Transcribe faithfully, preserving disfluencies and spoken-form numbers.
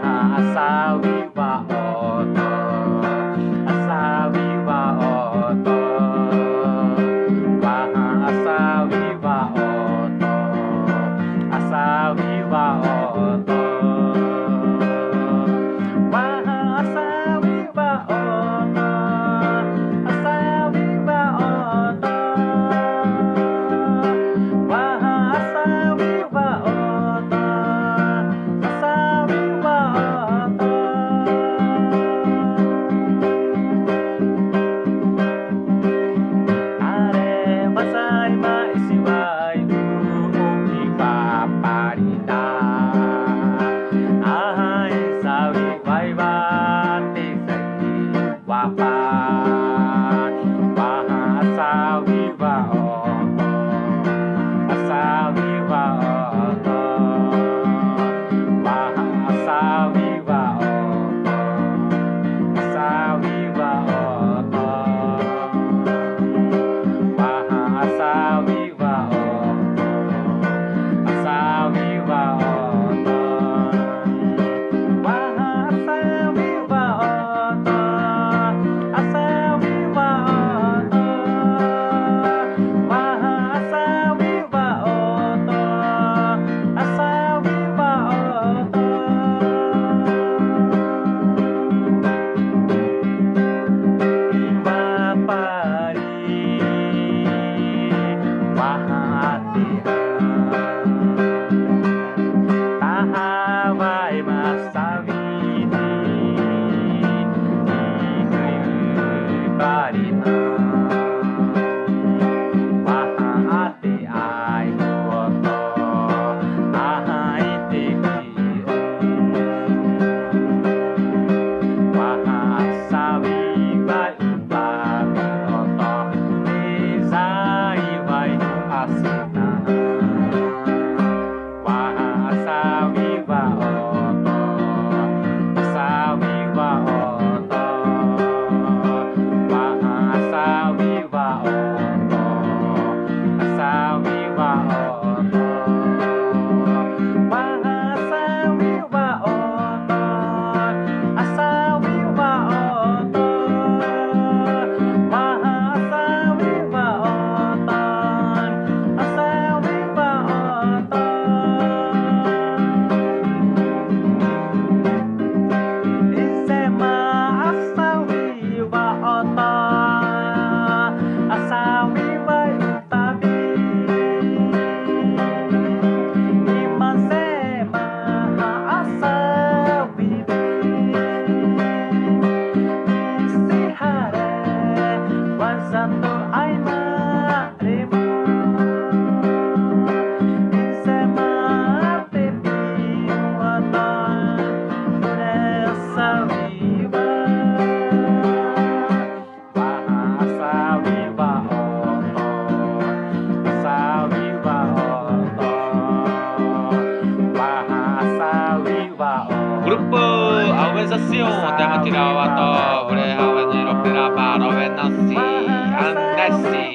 Asawi wa'oto, asawi wa'oto, wa asawi wa'oto, asawi wa'oto, wa asawi wa'oto, asawi wa'oto, wa asawi wa'oto. Asawi wa'oto. Aré wasai ma isiwai u o ki pa parida. Ahai sawi wai wa te sai wapa. Wa asawi wa'oto, asawi wa'oto, wa asawi wa'oto, asawi wa'oto, wa asawi wa'oto, asawi wa'oto. Wa asawi wa'oto, asawi wa'oto. Wa asawi wa'oto, asawi wa'oto. Wa pari, wa ate. Tahawa e ma sawi di, di kri bari na. Wa ate ai oto, ahai te ki o. Wa sawi wai upa oto, te zai wai asina. Wa asawi wa'oto, asawi wa'oto, wa asawi wa'oto, asawi wa'oto, wa asawi wa'oto, asawi wa'oto, wa asawi wa'oto, asawi wa'oto. Ise ma asawi wa'oto, asawi wai tabi. Ĩma zé ma asawi di. Isi haré, wa zato ai ma remo. Ise ma te pi wa ta, duré asawi wa. Wa asawi wa'oto, asawi wa'oto, wa asawi wa'oto. Grupo Auê Zacion, tema tirava to, ure hawa ni ropira baro venasi, andesi.